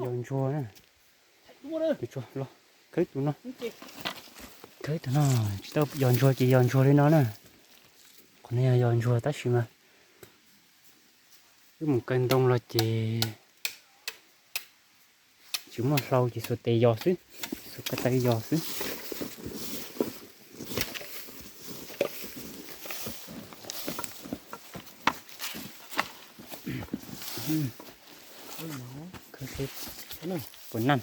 Yos ntsuag na. Tus tso los, khawb tus no. Khawb tus no, tsis tau yos ntsuag ces yos ntsuag li no na. Qhov no yog yos ntsuag tab sis mas wb mus kaw ntoo los ces tsis muaj hlau ces xuas tes yos xwb, xuas ko taw yos xwb. Puas naj?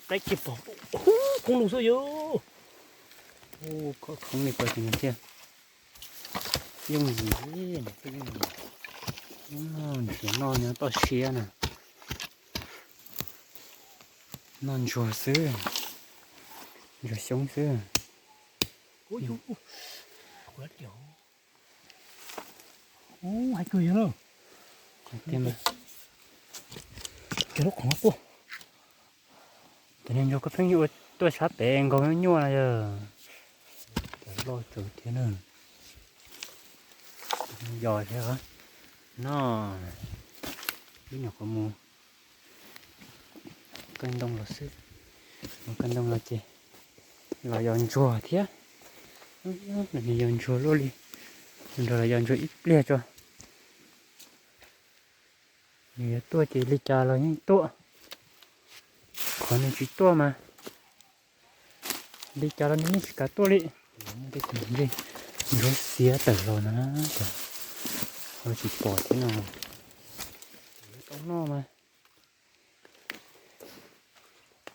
Plaub kiag pom khoob lug xwb yog. Khoob li ko ces nws thiaj yooj yim, nws thiaj yooj yim. Nws tsuas noj nyob toj siab na. Noj ntsuag xwb, ntsuag xyoob xwb. Hais kawg yog na. Tiag mas. Ces lub qhov no tuaj. Cov niag ntsuag koj pheej ua tuaj sab pem nkaus nyuaj nyuaj no yog. Cov loj tsawv thiab na. Yos thiab no. Ib nyuag qhov mus kaw ntoo los xwb. Mus kaw ntoo los ces los yos ntsuag thiab. Nws yos ntsuag luaj li. Nrog los yos ntsuag ib pliag tso. Nws yuav tuaj ces li cas los yeej tuaj. Qhov nws tsis tuaj mas li cas los nws yeej tsis kam tuaj li. Muaj tej tus ntsej ntsuab xiav tawm los no na, ho tsis pom thiab no. Tau noj mas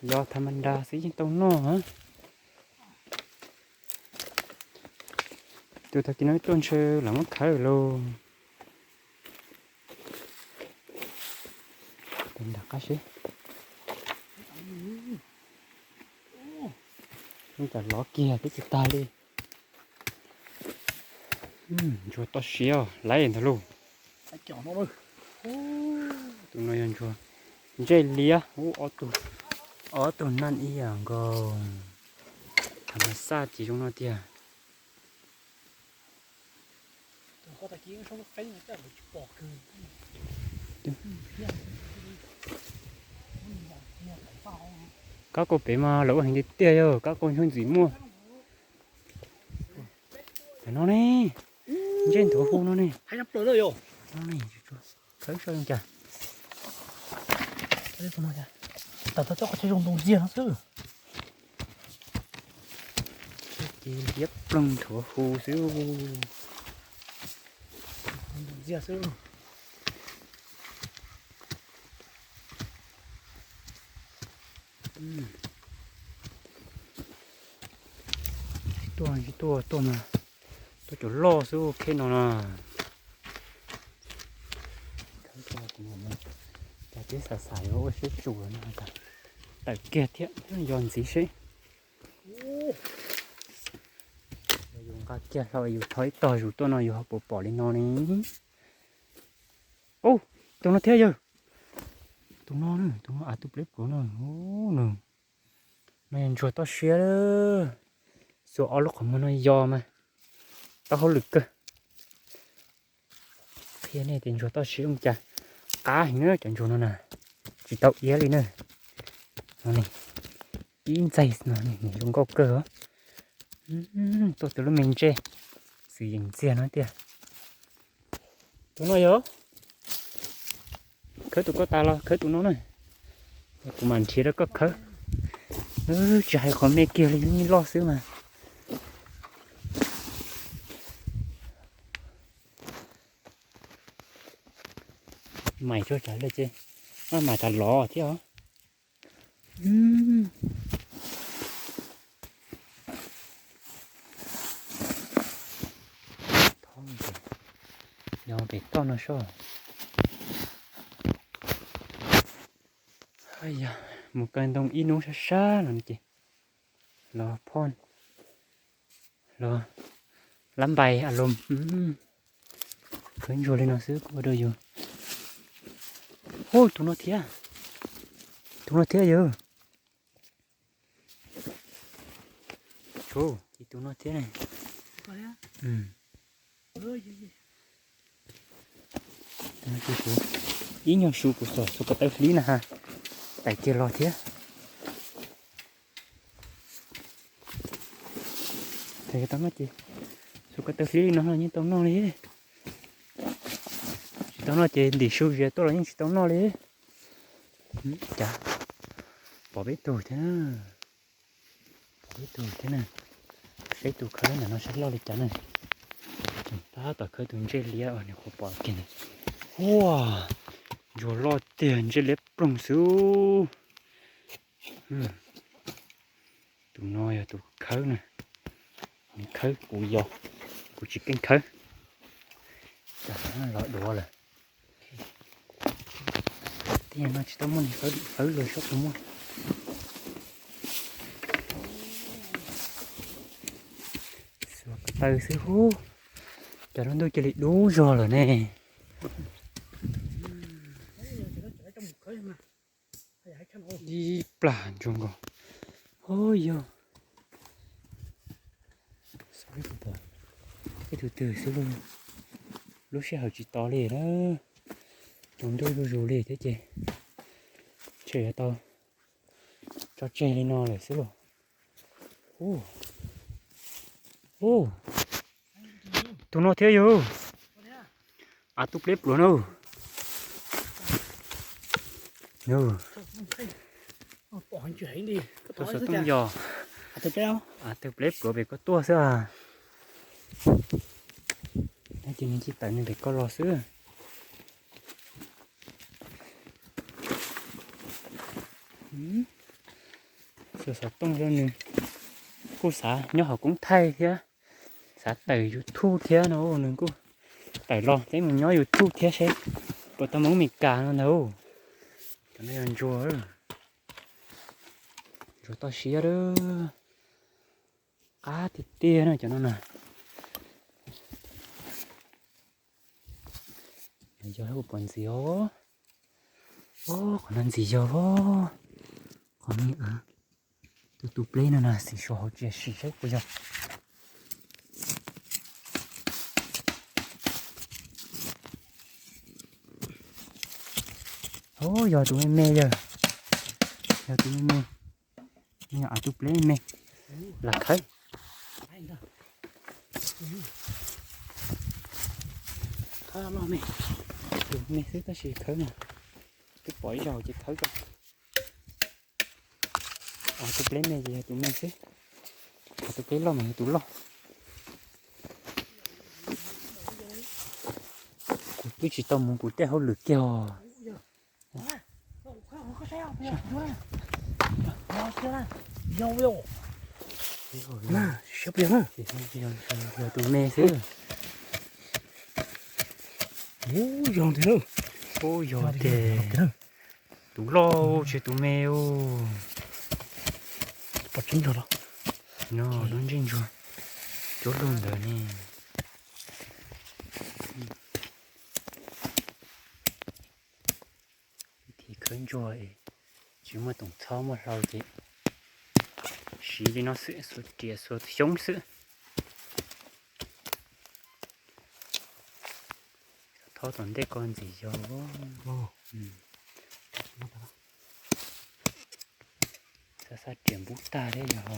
yos tha ma nra xwb yeej tau noj. Tus tag kis no tuaj ntshe lam muab khawb lauj. Nram qab seb. Ub, cas lov kiag twb tsis tag li. Ntsuag toj siab laiv ntag lauj. Tus no yog ntsuag ntsej liab, ub, ob tug naj ib yam nkaus. Tha ma xaj ces zoo no tiag. Kab kauj pem mas lawv ua heev tiag tiag yog kab kauj ntsuag ntxim muaj. Tam no ne, ntsej nthuav hu no ne. Khawb so zoo cas. Tam tau coj qhov chaw zoo ntoo ntxiag no xwb. Ces liab ploog nthuav hu xwb. Ntoo ntxiag xwb. Tuaj tuaj tuaj mas tuaj cov loj xwb kheb no na. Cas twb xav xav yuav ua siab tsuas no, tawm kiag thiab yos ntxiv seb. Yus nqa kiag hlo yus thov ib tog zus tuaj no yus ho puas pom li no ne. Ub, tus no thiab yawg. Tus no, tus no av tub pleb pluav no. Ub, no yog ntsuag toj siab. Xuas ob lub qhov muag no yos mas tau hauj lwm kawg. Qhia nej tias ntsuag toj siab zoo cas qab heev na cov ntsuag no na, tsis tau iab li na. No ne, ib ntxaig no ne, nws zoo nkauj kawg os. Tuaj tus lub me ntsej xwm yees ntxiag no tiag. Tus no yog, khawb tus koj tas los khawb tus no na, kuv mam nrhiav rau koj khawb. Tsis hais qhov me kiag li, loj xwb mas. Maim tsuag tsav li ces maj mam tas lov thiab os. Yog pem toj no soj. Yog mus kaw ntoo ib hnub sab sab no ces los phoj, los lab npais a lom. Khawb ntsuag li no xwb kuj ua rau yus. Hu, tus no thiab, tus no thiab yawg. Ub, tus no thiab ne. Ib nyuag su kuv xyuas ko taw hlib na ha, tais kiag los thiab. Tau no ces xyuas ko taw hlib li no los yeej tau noj li. Tsis tau noj ces ntim su zia tuaj los yeej tsis tau noj li. Cas pom peb tug thiab, peb tug thiab na. Saib tus khawb ntawm no saib loj li cas na. Tab tom khawb tus ntsej liab uas nws qhuav pom kiag na. Ua, ntsuag loj tiag, ntsej liab ploog xwb. Tus no yog tus khawb na. Nws khawb kuv yos, kuv tsis keej khawb. Cas los duav lawm. Tej no tsis tau muaj nws khawb dim fawb los sab tus muaj. Xuas ko taw xwb hub. Cas lub ntuj cia li dub zog lawm ne. Ib plag ntsuag nkaus. Ub yog, ib tug twg xwb lauj. Lub sij hawm tsis tos li na, tus ntuj zuj zus li thiab ces ntshe yuav tau tso tseg li no lawm xwb lauj. Ub, tus no thiab yog. Av tub pleb pluav na. Tus xov tooj yog av tub pleb pluav pem koj tuaj xwb. Tab sis nws tsis tawm, nws pem koj los xwb. Tus xov tooj yog nws kuj xav nyob hauv koob thaij thiab, xav tawm YouTube thiab no, nws kuj tawm los peb mus nyob YouTube thiab seb puas tau mus Meskas no ntag. Cov no yog ntsuag, ntsuag toj siab, qab tiag tiag na cov no na. Yog ua pom ntxiv os. Qhov no ntxiv yog os. Qhov no, tus tub pleb no na, xim suav hauv tsis sim saib puas yog. Ub, yog tus me me yawg, yog tus me me, yog av tub pleb me me, lam khawb. Tus me xwb tab sis khawb na, twb pom ib zaug ces khawb tso. Av tub pleb me ces yog tus me xwb, av tub pleb loj mas yog tus loj. Kuv twb tsis tau mus kuv tej hauj lwm kiag os. Yog tus me xwb. Ub, yog tiag, tus loj tsis tus me. No lub ntsej ntsuag cuab lug ntawd ne. Vib thib khawb ntsuag es tsis muaj toom txhob muaj hlau ces siv li no xwb, xuas riam xuas xyoob xwb. Thob tom ntej ko ntxim yog. Xab xab riam npub tag thiab yog.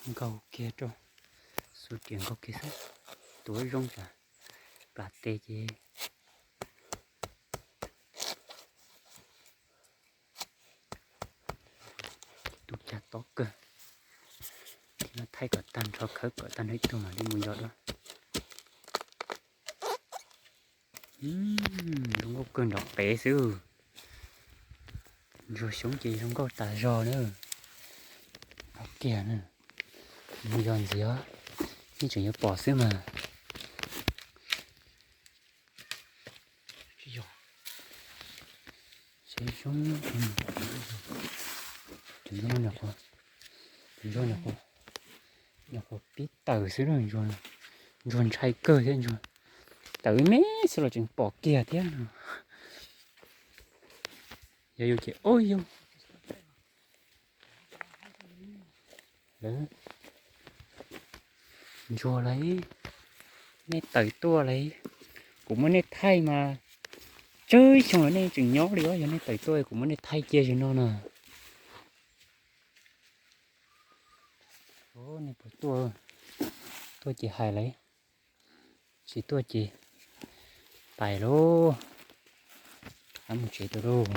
Nkaug kiag rau, xuas riam nkaug kiag xwb, tuav zoo tsam plam tes ces. Tus cag tob kawg, thaij kom tag nrho khawb kom tag nrho ib tug mam li mus yos dua. Zoo nkauj kawg nrov qev xwb. Ntsuag xyoob ces zoo nkauj tas zog na. Kiag na, mus yos ntxiv, yeej tseem yuav pom xwb mas. Tus ntsuag no nyuam qhuav, tus ntsuag nyuam qhuav, nyuam qhuav pib tawm xwb, ntsuag ntshai kawg thiab ntsuag. Tawm ib me xwb los tseem pom kiag thiab no. Yog yus ces ub yus, lawv ntsuag lawm, nej tawm tuaj lawm, kuv muab nej thaij mas tsawg xyoo lawm nej tseem nyob li os. Yog nej tawm tuaj kuv muab nej thaij cia zaum no na. Nej puas tuaj, tuaj ces hais lawm, tsis tuaj ces pais lauj, rov qab mus tsev rau lauj.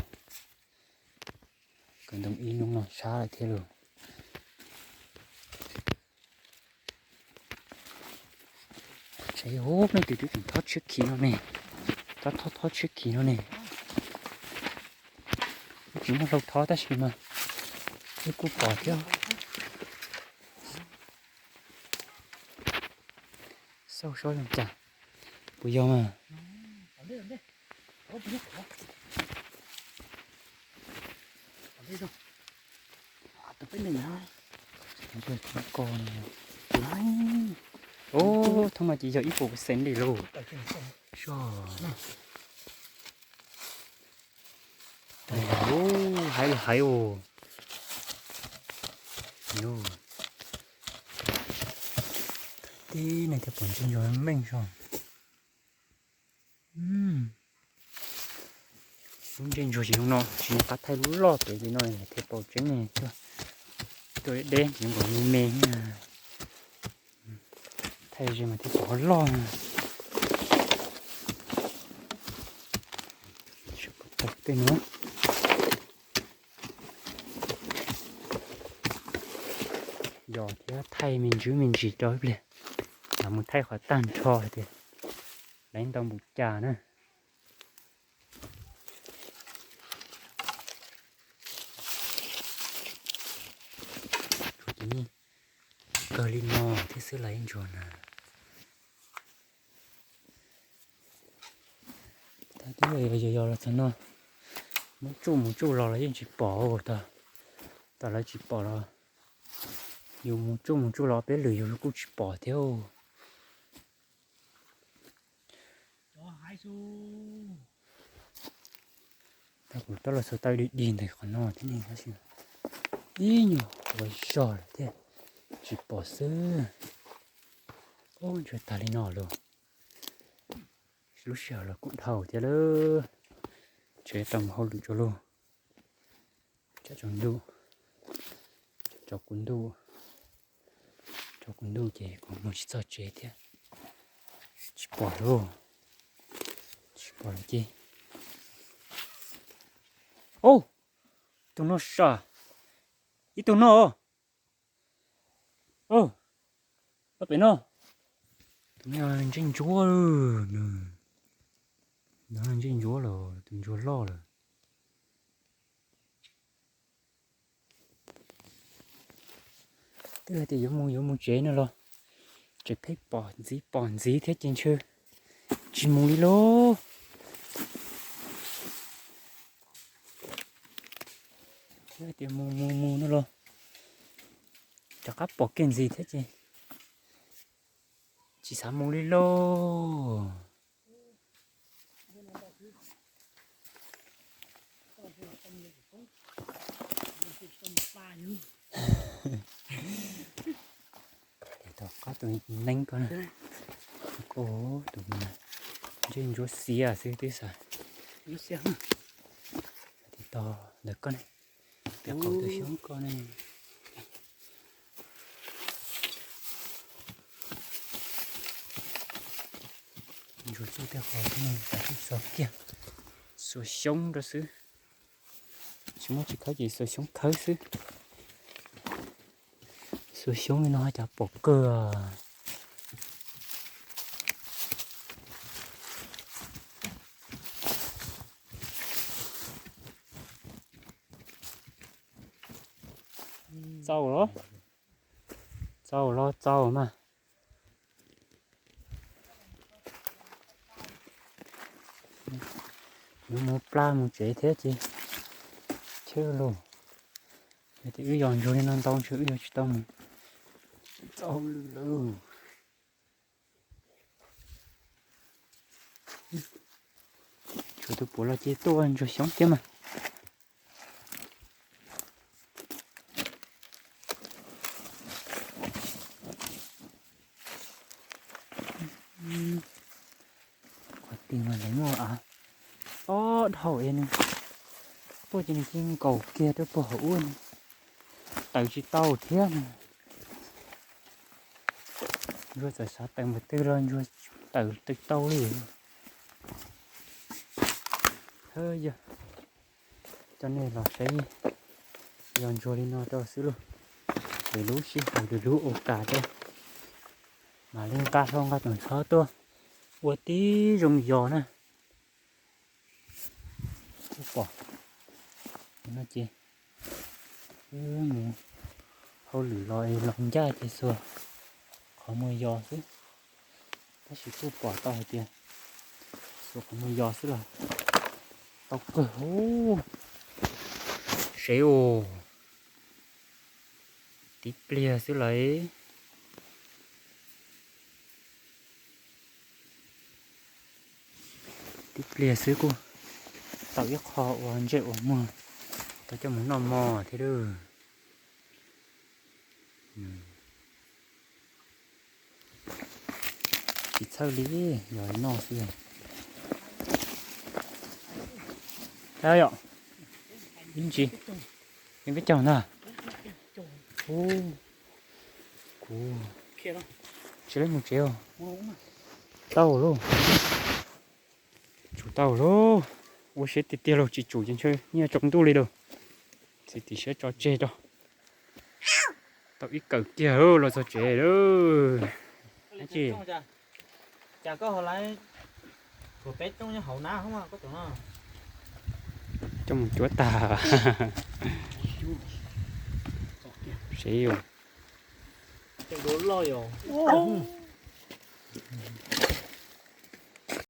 Kaw ntoo ib hnub no sab lawm thiab lauj. Tsev ub, leej twg twb tseem thob tshiab khiv no ne, thob thob thob tshiab khiv no ne. Twb tsis muaj hlau thob tab sis mas wb kuj pom thiab. Xauj seb zoo cas, puas yog mas. Ko, ub, thoob no ces yog ib puas percent li lauj. Hais los hais os. Tib neeg thiaj pom ntses ntsuag meej zog. Lub ntses ntsuag tsis zoo no, tsis nco qab thaij lub loj pem li no thiaj pom tseeb ne. Tuaj deb deb, nws nkaus me me, thaij ze mas thiaj pom loj na. Tej no yog thiab, thaij me ntsis me ntsis rau ib pliag, los mus thaij qhov tag nrho hais tias lawv ntau npaum cas na. Tshuav cov me kawg li no thiab xwb los ib ntsuag na. Thaum twb yog yog los txog no, mus tsuj mus tsuj los los yeej tsis pom. Thaum lawv tsis pom los yus mus tsuj mus tsuj los peb lwm yus kuj tsis pom thiab. Thaum kuv tuaj los xuas taw dig dig ntawm qhov no thiab ne, tab sis ib nyuag ua zog lawm thiab, tsis pom xwb. Ub, ntsuag tag li no lauj. Lub sij hawm los kuj dhau thiab lawm, ntshe tau mus hauj lwm tsaus lauj. Tsam tsaus ntuj, tsaus kuv ntuj, tsaus kuv ntuj ces kuv mus tsis txog tsev thiab. Tsis pom lauj, tsis pom lawm ces. Ub, tus no sav, ib tug no. Ub, pem no, tus no ntsej ntsuab, no ntsej ntsuab los tus ntsuag loj lawm. Twb hais tias yuav mus yuav mus tsev no los tseem pheej pom ntxiv pom ntxiv thiab ces ntshe tsis mus li lauj. Twb hais tias mus mus mus no los rov qab pom kiag ntxiv thiab ces tsis xav mus li lauj. Tom qab tus neeb ko, tus ntsej ntsuab xiav xwb twb xav. Tim tog ntawm ko ne, pem qaum tus xyoob ko ne. Ntsuag txuj tej qho xwb, xav tsuj txog kiag xuas xyoob rau xwb. Tsis muaj tsis khawb ces xuas xyoob khawb xwb. Xuas xyoob li no cas pom kawg. Txaus los, txaus los txaus mas. Yuav mus plab mus tsev thiab ces chawj lauj. Yog tias wb yos ntsuag li no ntau ntshe wb yuav tsis tau mus txoj hauj lwm lawm. Tshuav tus puav los ces tuaj ntsuag xyoob thiab mas. Qhov twg mas lawv muaj av ob dhau es nws tuaj ces nws cia nkaus kiag rau puag hauv ub ne, tawm tsis tau thiab ne. Ntsuag txawm xav tawm npaum twg los ntsuag tawm tsis tau li. Yog coj nej los saib yos ntsuag li no rau xwb lauj, es lub sij hawm lwm lub ua kas rau mam li nqa hlo nqa tus ntxhov tuaj ua tib zoo yos na. Kuj pom no ces wb mus hauj lwm los es los ncaj ces xuas qhov muag yos xwb. Tab sis kuj pom tau hais tias xuas qhov muag yos xwb los tau kawg. Sev os, tib pliag xwb lawm. Tib pliag xwb kuj tau ib qho ua ntsej ua muag tau coj mus noj mov thiab lauj. Tsis txhawj li, yog noj xwb. Yom, ib ntsis, ib peb caug ntag. Kuv tsis lab mus tsev. Tau lauj, tsum tau lauj. Ua siab tiag tiag lauj, tsis tsum ces ntshe nyiaj tsaus ntuj li lauj. Txiav txim siab tso tseg tso. Tau ib kawm kiag los txog tsev lawm. Coj mus cuab tag. Sev os.